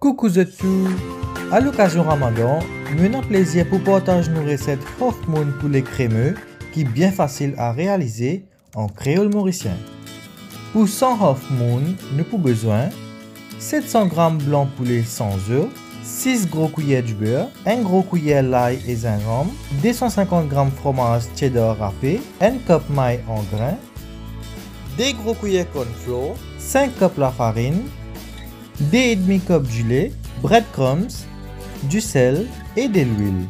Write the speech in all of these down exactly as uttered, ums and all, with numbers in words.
Koukou zot tou! A lokazion Ramadan, nou ena plezir pou partaz nou reset half moon poule kreme ki bien fasil a realize an kreol morisien. Pou san half moon, nou pou bezwin set san gram blan poule san zo, sis gro kwiyer diber, enn gro kwiyer lay e zinzanm, de san sinkant gram fromaz cheddar rape, enn kop may an grin, de gro kwiyer cornflour, sink kop lafarinn, de edmi kop dile, bread crumbs, disel e delwil.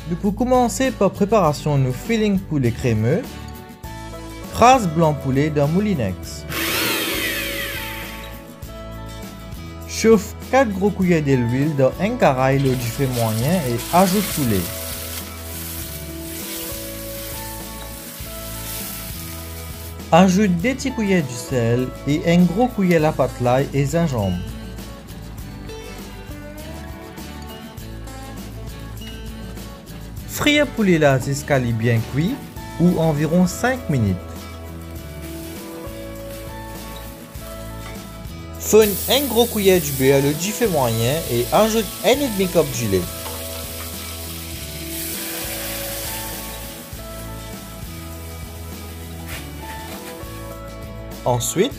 Nou pou koumanse par preparasion nou filling poule kreme. Kraz blan poule dan moulinex. Sof kat gro kwiyer delwil dan enn karay lor dife mwayin e azout poule. Azout de ti kwiyer disel e enn gro kwiyer lapat lay e zinzanm. Frir poule la ziska li bien kwi, ou anviron sink minit. Fonn enn gro kwiyer diber lor dife mwayin e azout enn edmi kop dile. Answit,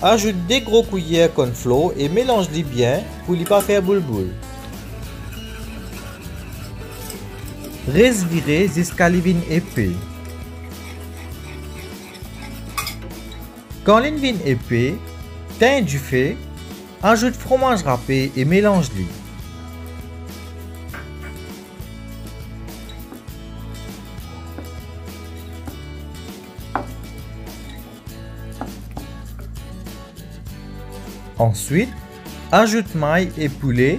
azout de gro kwiyer cornflour e melanz li bien pou li pa fer boulboul. Res vire ziska li vinn epe. Kan li vinn epe, tegn dife, azout fromaz rape e melanz li. Answit, azout may e poule,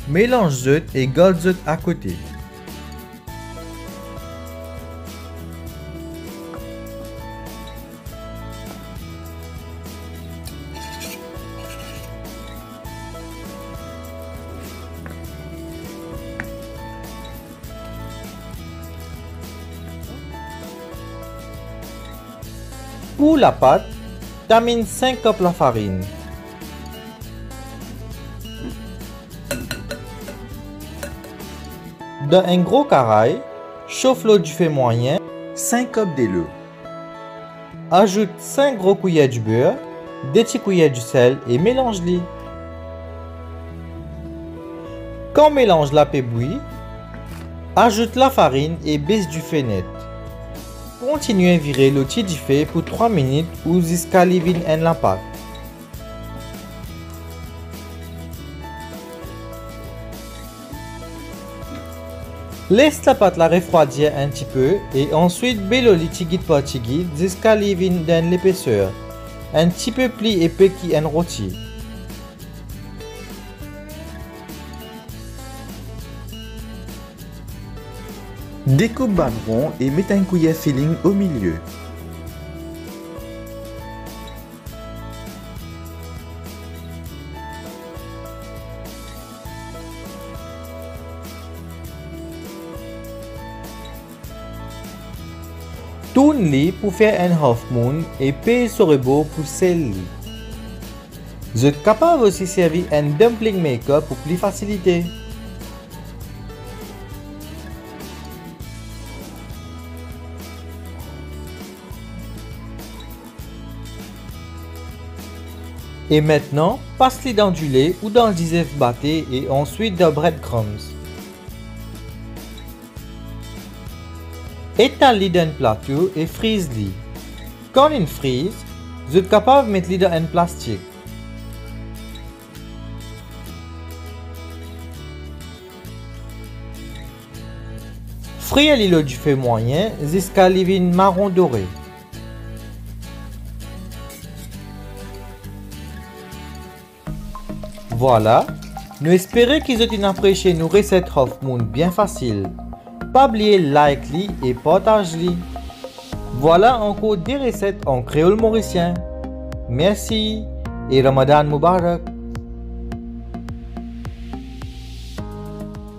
melanz zot e gard zot akote. Pou lapat, taminn sink kop lafarinn. Dan enn gro karay, sof lor dife mwayin, sink kop delo. Azout sink gro kwiyer diber, de ti kwiyer disel e melanz li. Kan melanz la pe bwi, azout lafarinn e bes dife net. Kontigne vire lor ti dife pou trwa minit ou ziska li vinn enn lapat. Les lapat la refrwadir enn tipe e answit be lor li tigit par tigit ziska li vinn dan lepeser, enn tipe pli epe ki enn roti. Dekoup bann ron e met enn kwiyer filling omilie. Tourn li pou fer enn half moon e pez so rebor pou sel li. Zot kapav osi servi enn dumpling maker pou pli fasilite. E mintnan, pas li dan dile ou dan dizef bate e answit dan bread crumbs. Etal li dan enn plato e friz li. Kan linn friz, zot kapav met li dan enn plastik. Frir li lor dife mwayin ziska li vinn maron dore. Vwala, nou espere ki zot inn apresie nou reset half moon bien fasil. Pa bliye like li e partaz li. Vwala ankor de reset an kreol morisien. Mersi e Ramadan Mubarak!